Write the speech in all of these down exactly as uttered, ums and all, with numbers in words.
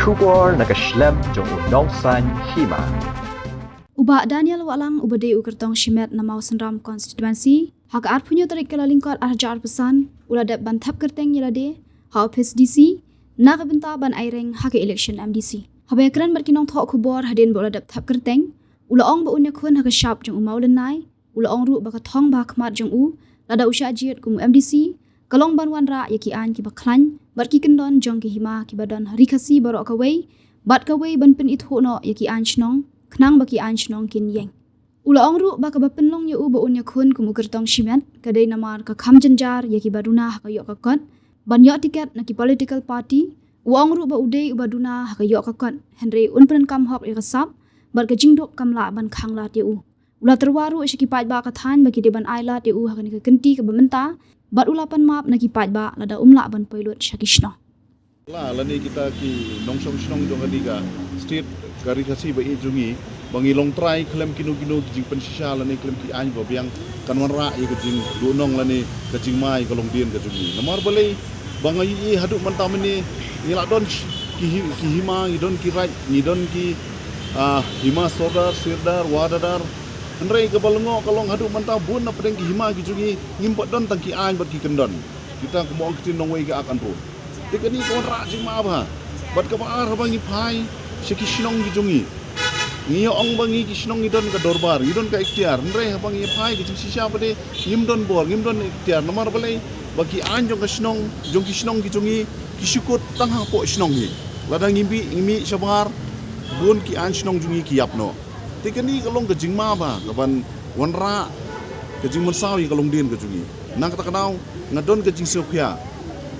Khubor na ka shlem jong u nongsaiñ hima. U Bah Daniel Wahlang uba dei u kyrtong shimet na Mawsynram Constituency, ha ka arphew hynñiew tarik Kyllalyngkot arhajar arphew san, u la dep ban thep kyrteng ïa lade ha ophis D C na ka bynta ban aireng ha ka election M D C. Haba ïakren bad ki nongthoh khubor hadien ba u la dep thep kyrteng, u la ong ba un ïakhun ha ka shap jong u Mawlynnai. U la ong ruh ba ka thong ba ha khmat jong u lada u shah jied kum u M D C ka long ban wanrah ïa ki aiñ kiba khlaiñ bad ki kyndon jong ki hima kiba don ha Ri Khasi baroh kawei, bad kawei ban pynithuh noh ïa ki aiñ shnong, khnang ba ki aiñ shnong kin ïeng. U la ong ruh ba kaba pynlong ïa u ba un ïakhun kum u kyrtong shimet ka dei namar ka kham jynjar ïa kiba duna ha ka ïoh ka kot ban ïoh tiket na ki political party. U ong ruh ba u dei uba duna ha ka ïoh ka kot, hynrei un pyndonkam hok ïa ka sap, bad ka jingduk kam lah ban khanglad ïa u. U la tyrwa ruh sha ki paidbah ka thaiñ ba ki dei ban ailad ïa u ha kane ka kynti kaba mynta, bad u la pan map na ki paidbah lada um lah ban poi lut sha ki shnong. La, lane kita ki nongshong shnong jong kane ka state, ka Ri Khasi ba ïeit jong ngi, ba ngi long trai khlem kino kino ki jingpynshisha lane khlem ki aiñ ba biang kan wanrah ïa ka jingduhnong lane ka jingma ïa ka longdien ka jong ngi. Namar balei, ba nga ïohi haduh mynta mynne ngi la don sh-, ki hi-, ki hima, ngi don ki raid, ngi don ki, ah, hima sordar, sirdar, wadadar. Hynrei kaba lyngngoh ka long haduh mynta bun na pdeng ki hima ki jong ngi ngim pat don tang ki aiñ bad ki kyndon. Kita kumba ong ktien nongwei ka ak an ru. Te kane ka wanrah jingma bha. Bad kaba ar, haba ngi phai sha ki shnong ki jong ngi, ngi ïa ong ba ngi ki shnong ngi don ka dorbar, ngi don ka iktiar. Hynrei haba ngi phai ka jingshisha pat de ngim don bor, ngim don iktiar. Namar balei, ba ki aiñ jong ka shnong, jong ki shnong ki jong ngi, ki shu kut tang hapoh shnong hi. Lada ngi mih, ngi mih shabar, bun ki aiñ shnong jong ngi ki ïap noh. Te kane ka long ka jingma bha kaban wanrah ka jingmynsaw ïa ka longdien ka jong ngi. Na kata ka daw nga don ka jingsngewkhia.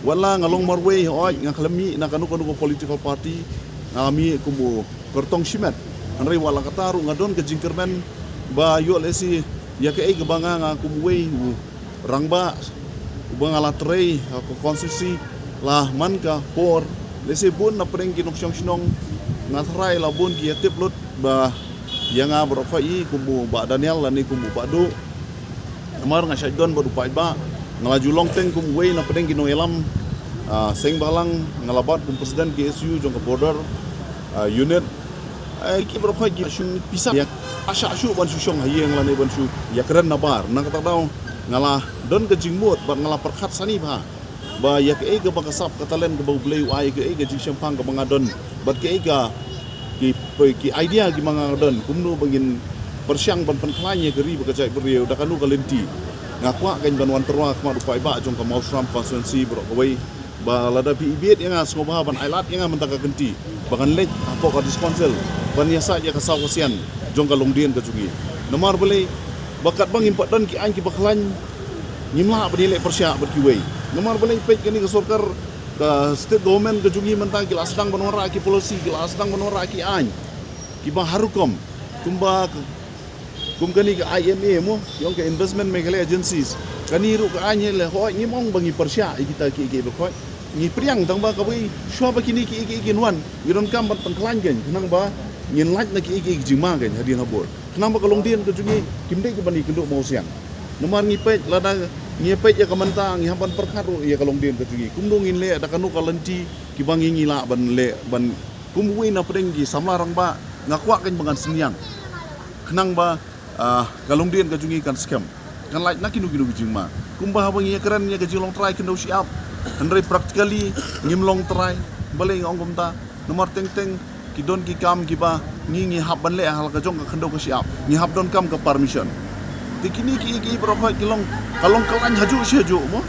Wat la nga long marwei, hooid, nga khlem mih na kano kano ka political party, nga mih kum u kyrtong shimet. Hynrei wat la kata ruh nga don ka jingkyrmen ba ïoh lehse ïa kaei kaba nga, nga kum uwei u rangbah uba nga la trei ha ka constituency la man ka por, lehse bun na pdeng ki nongshong shnong, nga tharai la bun ki ïa tip lut ba ïa nga baroh khoit hi kum u Bah Daniel lane kum u Bah Duh. Namar nga shait don bad u paidbah, nga la ju long teng kum uwei na pdeng ki nongïalam, ah, seng bhalang, nga la bat kum president K S U jong ka border, ah, unit. Ai, ki baroh khoit ki shu pisa ïa, ah, shah shuh ban shu shong ha ïing lane ban shu ïakren nabar. Na kata ka daw nga la don ka jingmut bad nga la pyrkhat sani bha ba ïa kaei kaba ka sap ka talent kaba U Blei u ai, kaei ka jingshemphang kaba nga don, bad kaei ka, ki, ki idea kiba nga don, kumno ba ngin pyrshang ban pynkhlaiñ ïa ka ri bad ka jaitbynriew da kano ka lynti. Nga kwah kan ban wan tyrwa ha khmat u paidbah jong ka Mawsynram constituency baroh kawei, ba lada phi ibieit ïa nga, sngewbha ban ailad ïa nga mynta ka kynti ba ngan leit hapoh ka District Council ban ïasaid ïa ka saw ka sian jong ka longdien ka jong ngi. Namar balei, ba katba ngim pat don ki aiñ kiba khlaiñ, ngim lah ban ïaleh pyrshah bad kiwei. Namar balei, peit kane ka sorkar, ka state government ka jong ngi mynta ki la sdang ban wanrah ki policy, ki la sdang ban wanrah ki aiñ kiba har rukom, kumba ka, kum kane ka I M A mo, ïong ka Investment Meghalaya Agencies. Kane ruh ka aiñ hi leh, hooid, ngim ong ba ngi pyrshah ïa kita kiei kiei baroh khoit. Ngi pdiang tang ba kawei, shuwa ba kine kiei kiei kin wan, ngi donkam ban pynkhlaiñ kan, khnang ba ngin lait na kiei kiei ki jingma kan hadien habud. Khnang ba ka longdien ka jong ngi kim dei kaban ïakynduh mawsiang. Namar ngi peit, lada ngi peit ïa ka mynta, ngi hap ban pyrkhat ruh ïa ka longdien ka jong ngi. Kumno ngin leh, da kano ka lynti kiba ngi, ngi lah ban leh, ban kum uwei na pdeng ki samla rangbah, nga kwah kan ba ngan synñiang. Khnang ba, ah, ka longdien ka jong ngi kan skhem, kan lait na kino kino ki jingma. Kumba haba ngi ïakren ïa ka jinglong trai khyndew shyiap, hynrei practically ngim long trai. Balei nga ong kumta? Namar teng teng ki don ki kam kiba ngi, ngi hap ban leh ha la ka jong ka khyndew ka shyiap, ngi hap donkam ka permission. Te kine kiei kiei baroh khoit ki long, ka long ka laiñ hajuh shi hajuh mo.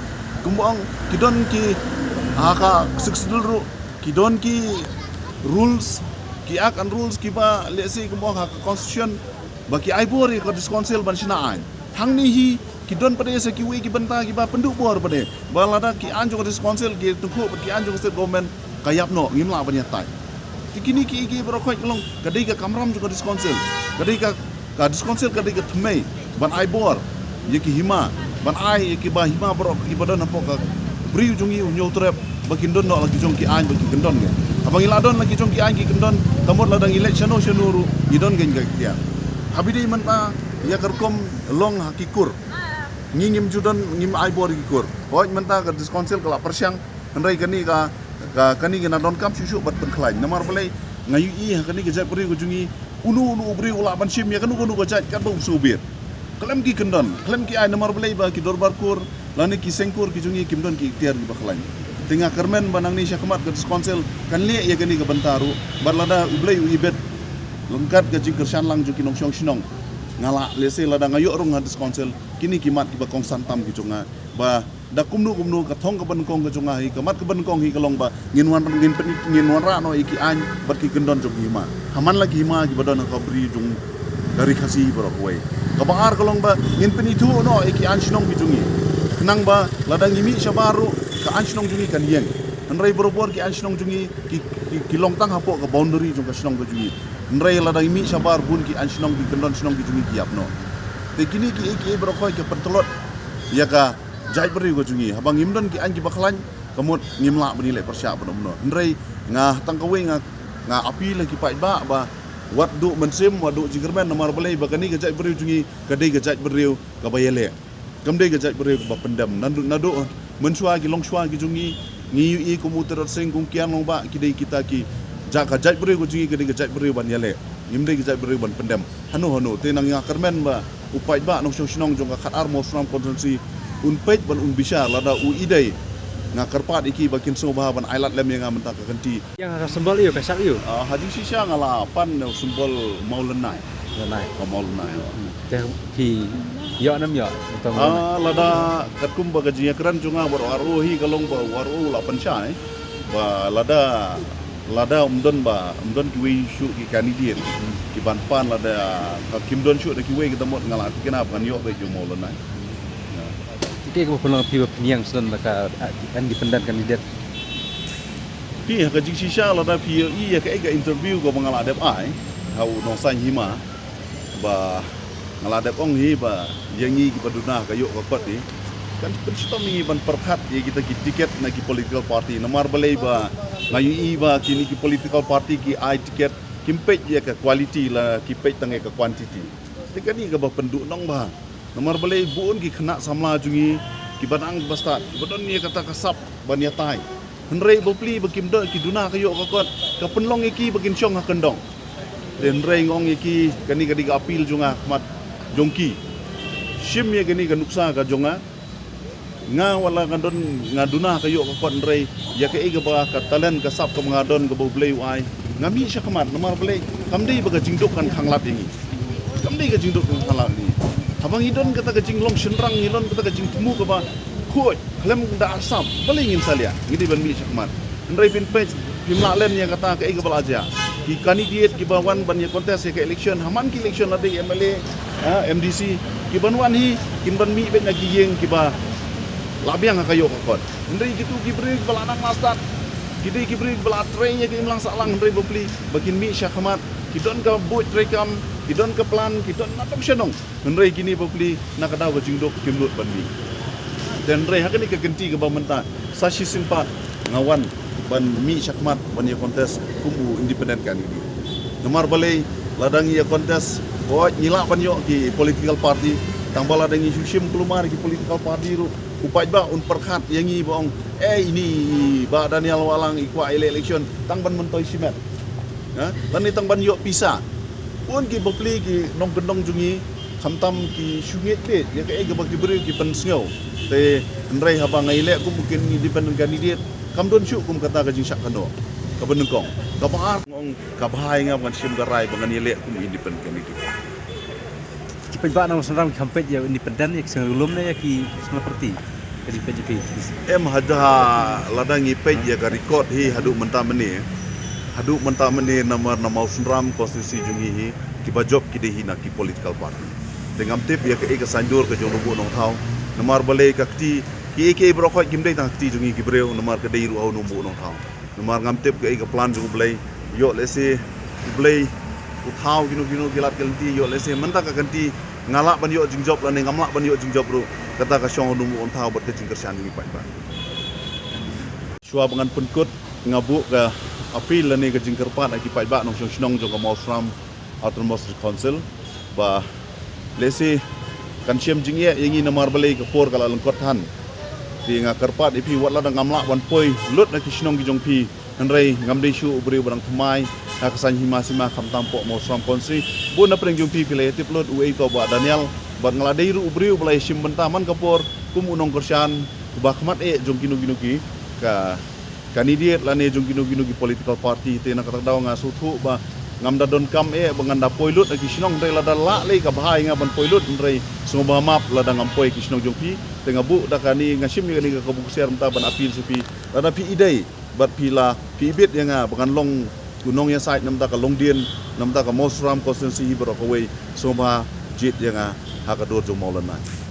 Kumba ong, ki don ki, ha ka Sixth Schedule ruh ki don ki rules, ki act and rules kiba, let's say, kumba ong ha ka constitution, ba ki ai bor ïa ka District Council ban shna aiñ. Hangne hi ki don pat de sa kiwei ki bynta kiba pynduh bor pat de, ba lada ki aiñ jong ka District Council ki tyngkhuh bad ki aiñ jong ka state government, ka ïap noh, ngim lah ban ïatai. Te kine kiei kiei baroh khoit ki long, ka dei ka kamram jong ka District Council, ka dei ka, ka District Council ka dei ka thymmei ban ai bor ïa ki hima, ban ai ïa kiba hima baroh kiba don hapoh ka briew jong ngi u Hynñiewtrep, ba kin don noh la ki jong ki aiñ bad ki kyndon kan. Haba ngi la don la ki jong ki aiñ ki kyndon, ka mut lada ngi leit shano shano ruh ngi don kan ka iktiar. Haba ïadei mynta ïa ka rukom long ha ki kur, ngi ngim ju don, ngim ai bor ïa ki kur. Hooid, mynta ka District Council ka la pyrshang, hynrei kane ka Ka kani ka na donkam shuh shuh ban pynkhlaiñ. Namar balei nga ïohi ha kani ka jaitbynriew ka jong ngi, uno uno u briew u lah ban shim ïa kano kano ka jait katba u sngewbha. Khlem ki kyndon, khlem ki aiñ, namar balei ba ki dorbar kur lane ki seng kur ki jong ngi kim don ki ikhtiar kiba khlaiñ. Te nga kyrmen ba nangne sha khmat ka District Council kan leh ïa kani ka bynta ruh, bad lada U Blei u ibit ryngkat ka jingkyrshan lang jong ki nongshong shnong, nga lah lehse lada nga ïoh rung ha District Council, kine ki mat kiba kongsan tam ki jong nga, ba da kumno kumno ka thong kaba nyngkong ka jong nga hi, ka mat kaba nyngkong hi ka long ba ngin wan, ngin pyn, ngin wanrah noh ïa ki aiñ bad ki kyndon jong ki hima. Ha man la ki hima kiba don ha ka bri jong ka Ri Khasi baroh kawei. Kaba ar ka long ba ngin pynithuh noh ïa ki aiñ shnong ki jong ngi. Khnang ba lada ngi mih shabar ruh ka aiñ shnong jong ngi kan ïeng. Hynrei barabor ki aiñ shnong jong ngi ki, ki, ki long tang hapoh ka boundary jong ka shnong ka jong ngi. Hynrei lada ngi mih shabar, bun ki aiñ shnong, ki kyndon shnong ki jong ngi ki ïap noh. Te kine kiei kiei baroh kawei ki pyntlot ïa ka jaitbynriew ka jong ngi. Haba ngim don ki aiñ kiba khlaiñ, ka mut ngim lah ban ïaleh pyrshah ban ym noh. Hynrei nga tang kawei nga, nga appeal ha ki paidbah ba wat duh mynsiem, wat duh jingkyrmen, namar balei ba kane ka jaitbynriew jong ngi ka dei ka jaitbynriew kaba ïaleh. Kam dei ka jaitbynriew kaba pyndem. Naduh, naduh mynshuwa ki longshuwa ki jong ngi, ngi ïohi kum u Tirot Sing, kum u Kiang Longbah, ki dei kita ki, ja ka jaitbynriew ka jong ngi ka dei ka jaitbynriew ban ïaleh. Ngim dei ka jaitbynriew ban pyndem hano hano. Te nga kyrmen ba u paidbah nongshong shnong jong ka khatar Mawsynram constituency un peit bad un bishar, lada u i dei, nga kyrpad ïa ki ba kin sngewbha ban ailad lem ïa nga mynta ka kynti. Ïa nga ka symbol ïa ka shak ïa. Ah, ha jingshisha nga la pan ïa u symbol mawlynnai. Lynnai. Ka mawlynnai. Hmm. Te phi ïoh ne ym ïoh? Ah, lada katkum ba ka jingïakren jong nga bad u R O hi ka long ba u R O u la pynshai, eh. Ba lada, lada ym don ba, ym don kiwei shuh ki candidate ki ban pan, lada ka kim don shuh da kiwei, kita mut nga la thikna ba ngan ïoh beit ïa u mawlynnai. Ïa. Te kaba pynlong phi ba pynïeng sdang da ka, ah, independent candidate. Phi ha ka jingshisha lada phi ïohi ïa kaei ka interview kaba nga la dep ai ha u nongsaiñ hima, ba nga la dep ong hi ba ïa ngi kiba duna ha ka ïoh ka kot hi, kan pynshitom ïa ngi ban pyrkhat ïa kita ki ticket na ki political party. Namar balei ba nga ïohi ba kine ki political party ki ai ticket kim peit ïa ka quality, la ki peit tang ïa ka quantity. Te kane kaba pynduh nongbha. Namar balei bun ki khynnah samla jong ngi kiba nang kiba stad, kiba don ïa kata ka sap ban ïatai. Hynrei bapli ba kim don, ki duna ka ïoh ka kot, ka pynlong ïa ki ba kin shong ha kyndong. Te hynrei nga ong ïa ki, kane ka dei ka appeal jong nga ha khmat jong ki. Shim ïa kane ka nuksa ka jong nga. Nga wat la nga don, nga duna ka ïoh ka kot, hynrei ïa kaei kaba ka talent ka sap kaba nga don kaba U Blei u ai, nga mih sha khmat. Namar balei? Kam dei ba ka jingduk kan khanglad ïa ngi. Kam dei ka jingduk kan khanglad ïa ngi. Haba ngi don kata ka jinglong shynrang, ngi don kata ka jingthmu kaba khuid khlem da arsap, balei ngin salia? Ngi dei ban mih sha khmat. Hynrei phin peit, phim lah len ïa kata kaei kaba la jia. Ki candidate kiba wan ban ïa contest ïa ka election, ha man ki election, la dei M L A, ha, M D C, kiban wan hi kin ban mih beit na ki ïing kiba la biang ha ka ïoh ka kot. Hynrei kitu ki briew kiba la nang la stad, ki dei ki briew kiba la trei ïa ka imlang sahlang, hynrei bapli ba kin mih sha khmat, ki don ka buit treikam, ki don ka plan, ki don na tong sha nong. Hynrei kine bapli na ka daw ka jingduk kim nud ban mih. Te hynrei ha kane ka kynti kaba mynta sa shisien pat nga wan ban mih sha khmat ban ïa contest kum u independent candidate. Namar balei? Lada ngi ïa contest, hooid ngi lah ban ïoh ki political party, tang ba lada ngi shu shim kulmar ki political party ruh, u paidbah un pyrkhat ïa ngi ba ong, eh, ine i Bah Daniel Wahlang i kwah ïaleh election tang ban myntoi shimet, ha? Lane tang ban ïoh pisa. Bun ki bapli ki nongkyndong jong ngi, khamtam ki shu ngeit beit ïa kaei kaba ki briew ki pynsngew. Te hynrei haba nga ïaleh kum u independent candidate, kam don shuh kum kata ka jingshah kynnoh. Kaba nyngkong. Kaba ar, nga ong ka bha ïa nga ba ngan shim ka rai ba ngan ïaleh kum independent candidate. Ki paidbah na Mawsynram ki kham peit ïa u independent, ïa ki seng riewlum ne ïa ki seng party? Ka jingpeit jong phi. Em, haduh lada ngi peit ïa ka record hi haduh mynta mynne. Haduh mynta mynne namar na Mawsynram constituency jong ngi hi, kiba jop ki dei hi na ki political party. Te ngam tip ïa kaei ka saiñdur ka jong u Nongbuh Nongthaw. Namar balei ka kti, kiei kiei baroh khoit kim dei tang ka kti jong ngi ki briew, namar ka dei ruh ha u Nongbuh Nongthaw. Namar ngam tip kaei ka plan jong U Blei. Ïoh lehse U Blei u thaw kino kino ki lad ki lynti, ïoh lehse mynta ka kynti nga lah ban ïoh jingjop lane ngam lah ban ïoh jingjop ruh, kata ka shong ha u Nongbuh Nongthaw bad ka jingkyrshan jong ki paidbah. Shuwa ba ngan pynkut, nga buh ka appeal lane ka jingkyrpad ha ki paidbah nongshong shnong jong ka Mawsynram Autonomous Council ba lehse kan shem jingeh ïa ngi namar balei ka por ka la lyngkot than. Te nga kyrpad ïa phi wat lada ngam lah ban poi lut na ki shnong ki jong phi, hynrei ngam dei shuh u briew ba dang thymmai ha ka saiñ hima sima, khamtam hapoh Mawsynram constituency. Bun na pdeng jong phi phi la ïatip lut uei to Bah Daniel, bad nga la dei ruh u briew ba la ïashim bynta man ka por kum u nongkyrshan uba khmat eh jong kino kino ki ka candidate lane jong kino kino ki political party. Te na kata ka daw nga sngewthuh ba ngam da donkam eh ba ngan da poi lut na ki shnong, hynrei lada lah lei ka bha ïa nga ban poi lut, hynrei sngewbha map lada ngam poi ki shnong jong phi. Te nga buh da kane, nga shim ïa kane ka kabu ksiar mynta ban appeal sha phi, lada phi ïadei bad phi la phi ibit ïa nga ba ngan long u nongïasaid na bynta ka longdien, na bynta ka Mawsynram constituency hi baroh kawei, sngewbha jied ïa nga ha ka dur jong u Mawlynnai.